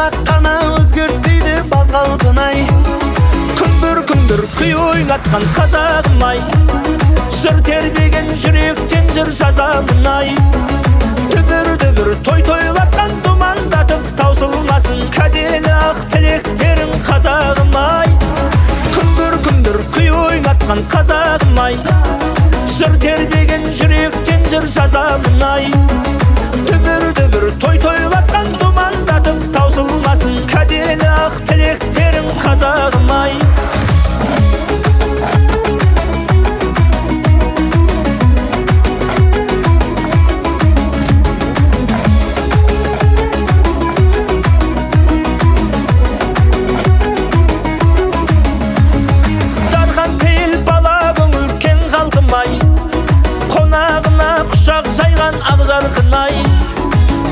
Қазақ қана өзгертпейді баз қалпын ай. Күмбір күмбір күй ойнатқан қазағым ай, жыр тербеген жүректен жыр жазамын ай. Дүбір дүбір той тойлатқан, думандатып таусылмасын кәделі ақ тілектерің, қазағым ай. Күмбір күмбір күй ойнатқан қазағым ай, жыр тербеген жүректен жыр жазамын ай. Дүбір дүбір той тойлатқан, думандатып таусылмасын кәделі ақ тілектерің, қазағым ай. Дархан пейіл, бала көңіл, кең халқым ай, қонағына құшақ жайған ақ жарқын ай.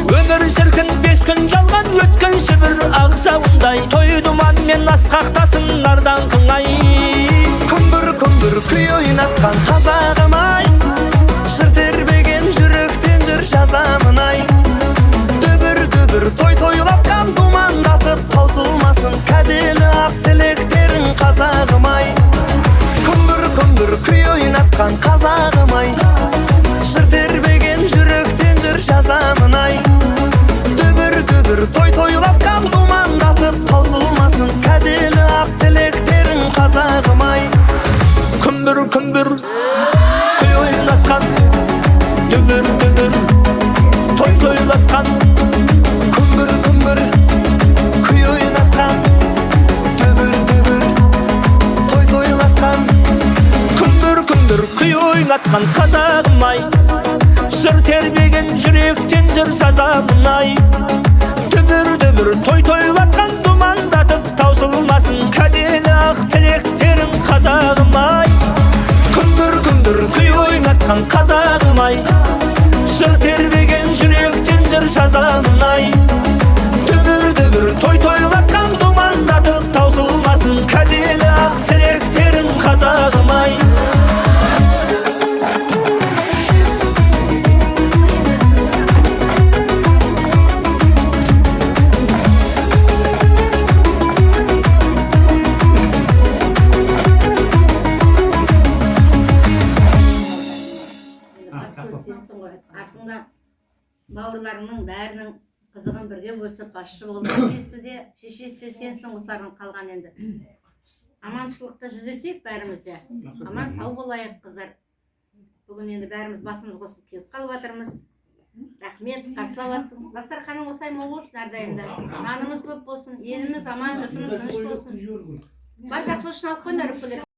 Өмір шіркін бес күн жалған, өткінші бір ақ жауындай, той думанмен асқақтасын нар даңқың ай. Күмбір күмбір күй ойнатқан қазағым ай, жыр тербеген жүректен жыр жазамын ай. Дүбір дүбір той тойлатқан, думандатып таусылмасын кәделі ақ тілектерің, қазағым ай. Күмбір күмбір күй ойнатқан қазағым ай, жыр тербеген жүректен жыр жазамын ай. Дүбір дүбір той тойлатқан, думандатып таусылмасын кәделі ақ тілектерің, қазағым ай. Күмбір күмбір күй ойнатқан, дүбір дүбір той тойлатқан. Күмбір күмбір күй ойнатқан, дүбір дүбір той тойлатқан. Күмбір күмбір күй ойнатқан қазағым ай, жыр тербеген жүректен жыр жазамын ай. Дүбір дүбір той тойлатқан, думандатып таусылмасын кәделі ақ тілектерің, қазағым ай. Күмбір күмбір күй ойнатқан қазағым ай, жыр тербеген жүректен жыр жазамын ай. Дүбір дүбір той тойлатқан, думандатып таусылмасын кәделі ақ тілектерің, қазағым ай. Бас көз сенсің ғой, артыңда бауырларыңның бәрінің қызығын бірге бөлісіп, басшы болып, әкесі де, шешесі де сенсің. Осылардың қалған енді аманшылықта жүздесейік, бәріміз де аман сау болайық. Қыздар, бүгін енді бәріміз басымыз қосылып келіп қалып жатырмыз. Рахмет, қарсылап жатсың. Дастарханың осылай мол болсын әрдайым да, нанымыз көп болсын, еліміз аман, жұртымыз тыныш болсын. Бар жақсылық үшін алып қойыңдар, үпкелер.